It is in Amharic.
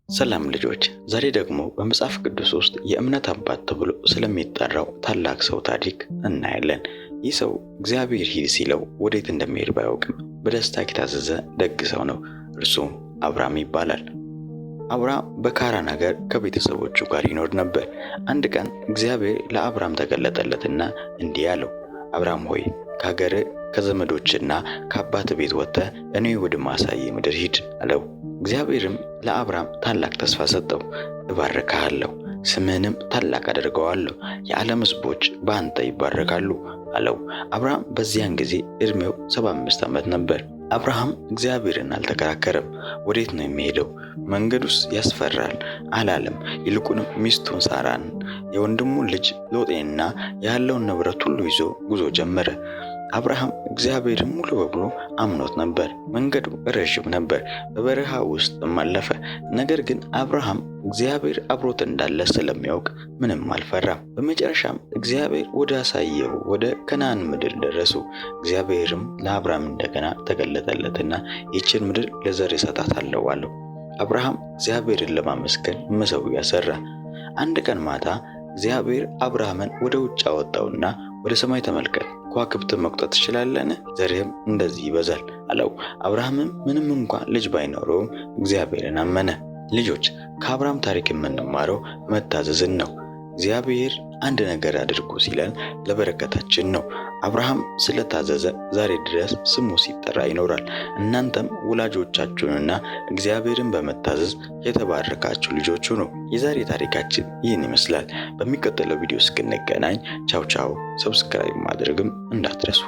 ሰላም ልጆች፣ ዛሬ ደግሞ በመጽሐፍ ቅዱስ ውስጥ የእምነት አባት ተብሎ ስለሚጠራው ታላቅ ሰው ታሪክ እናያለን። ይህ ሰው እግዚአብሔር ሂድ ሲለው ወዴት እንደሚሄድ ባያውቅም በደስታ የታዘዘ ደግ ሰው ነው። እርሱም አብርሃም ይባላል። አብርሃም በካራን ሀገር ከቤተሰቦቹ ጋር ይኖር ነበር። አንድ ቀን እግዚአብሔር ለአብርሃም ተገለጠለትና እንዲህ አለው፣ አብርሃም ሆይ፣ ከሀገርህ ከዘመዶችና ከአባት ቤት ወጥተህ እኔ ወደማሳይህ ምድር ሂድ አለው። እግዚአብሔርም ለአብርሃም ታላቅ ተስፋ ሰጠው። እባርክሃለሁ፣ ስምህንም ታላቅ አደርገዋለሁ፣ የዓለም ሕዝቦች በአንተ ይባረካሉ አለው። አብርሃም በዚያን ጊዜ ዕድሜው 75 ዓመት ነበር። አብርሃም እግዚአብሔርን አልተከራከረም። ወዴት ነው የሚሄደው? መንገዱስ ያስፈራል አላለም። ይልቁንም ሚስቱን ሳራን፣ የወንድሙን ልጅ ሎጤንና ያለውን ንብረት ሁሉ ይዞ ጉዞ ጀመረ። አብርሃም እግዚአብሔርን ሙሉ በሙሉ አምኖት ነበር። መንገዱ ረዥም ነበር፣ በበረሃ ውስጥም አለፈ። ነገር ግን አብርሃም እግዚአብሔር አብሮት እንዳለ ስለሚያውቅ ምንም አልፈራም። በመጨረሻም እግዚአብሔር ወደ አሳየው ወደ ከነዓን ምድር ደረሱ። እግዚአብሔርም ለአብርሃም እንደገና ተገለጠለትና ይህችን ምድር ለዘር እሰጣታለሁ አለው። አብርሃም እግዚአብሔርን ለማመስገን መሠዊያ ሠራ። አንድ ቀን ማታ እግዚአብሔር አብርሃምን ወደ ውጭ አወጣውና ወደ ሰማይ ተመልከት፣ ከዋክብትን መቁጠር ትችላለህን? ዘርህም እንደዚህ ይበዛል አለው። አብርሃምም ምንም እንኳን ልጅ ባይኖረውም እግዚአብሔርን አመነ። ልጆች፣ ከአብርሃም ታሪክ የምንማረው መታዘዝን ነው። እግዚአብሔር አንድ ነገር አድርጉ ሲለን ለበረከታችን ነው። አብርሃም ስለታዘዘ ዛሬ ድረስ ስሙ ሲጠራ ይኖራል። እናንተም ወላጆቻችሁንና እግዚአብሔርን በመታዘዝ የተባረካችሁ ልጆች ሁኑ። የዛሬ ታሪካችን ይህን ይመስላል። በሚቀጥለው ቪዲዮ እስክንገናኝ ቻው ቻው። Subscribe ማድረግም እንዳትረሱ።